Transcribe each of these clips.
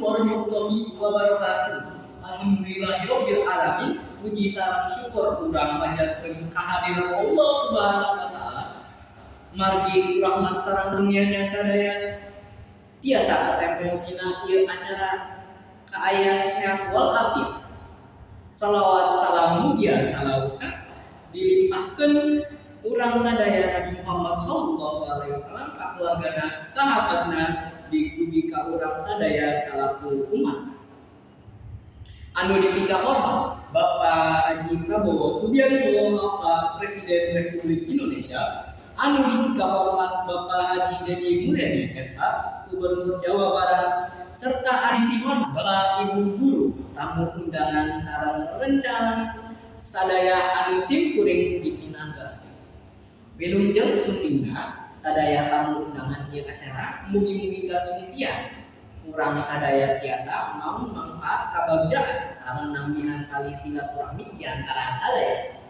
Warahmatullahi wabarakatuh. Alhamdulillahirabbil alamin. Puji sareng syukur urang panjatkeun kehadirat Allah Subhanahu wa taala. Margi rahmat sareng kurniana sadaya tiasa katempo dina ieu acara kaaya sehat wal afiat. Salawat salam mugia salawusa dilimpahkeun urang sadaya Nabi Muhammad sallallahu alaihi wasallam ka keluargana, sahabatna, dugi ka urang sadaya salaku umat. Anu dipika hormat Bapak Haji Prabowo Subianto, Bapak Presiden Republik Indonesia. Anu dipika hormat Bapak Haji Dedi Mulyadi SH, Gubernur Jawa Barat, serta anu dipihormat Bapak Ibu guru, tamu undangan sareng rencang sadaya anu simkuring dipinangga. Wilujeng sumpingna sadaya tamu undangan ieu acara, mugi-mugi kasumpian urang sadaya tiasa maung mangfaat kabagjaan sareng nambihan tali silaturahmi di antara sadaya.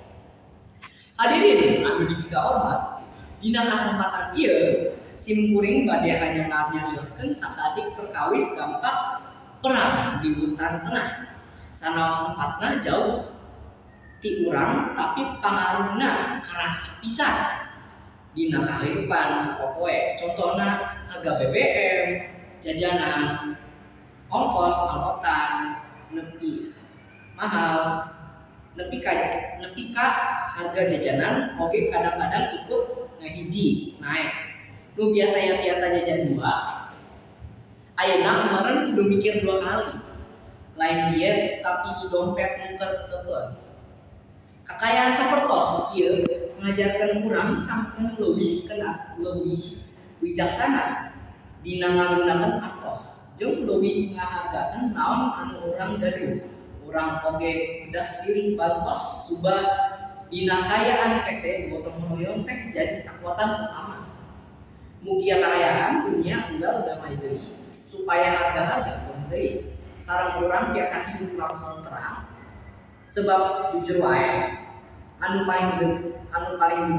Hadirin anu dipika hormat, dina kasempatan ieu simkuring bade hanya nyarioskeun sakedik perkawis dampak perang di hutan tengah. Sanaos tempatna jauh ti urang, tapi pangaruhna karasa pisan dina kahirupan sapopoe. Contohna harga BBM, jajanan, ongkos angkotan nepi mahal, nepi ka harga jajanan oge kadang-kadang ikut ngahiji naek. Nu biasanya tiasa jajan dua, ayeuna meureun kudu mikir dua kali. Lain diet, tapi dompet nu keukeuh. Kakayaan sapertos ieu ngajarkeun urang sangkan leuwih kena leuwih wijaksana dina ngagunakeun artos jeung leuwih ngahargakeun naon anu urang gaduh. Urang oge kedah silih bantos suba dina kaayaan kese gotong royong teh jadi kakuatan utama. Mugia kaayaan dunia enggal damai deui supaya harga-harga turun deui sareng urang tiasa hidup langsung terang. Sebab jujur wae, anu paling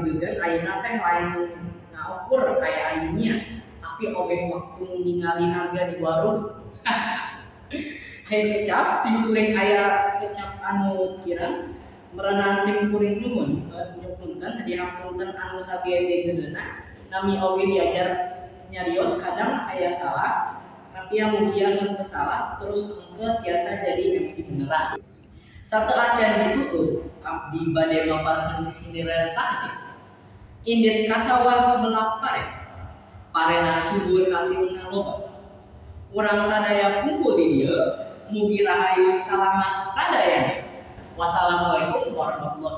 deg-degan ayeuna teh lain ngaukur kaayaan dunia, tapi oge waktu ningali harga di warung. Aya kecap simkuring, aya kecap anu kirang meureunan. Simkuring nyuhun punten, dihapunten anu sagede-gedena. Nami oge diajar nyarios, kadang aya salah, tapi yang mugia henteu salah terus engke tiasa jadi MC beneran. Sateuacan ditutup, abdi bade maparkeun sisindiran sakedik. Indit ka sawah melak pare, parena subur hasilna loba. Urang sadaya kumpul di dieu, mugi rahayu salamat sadayana. Wassalamualaikum warahmatullahi.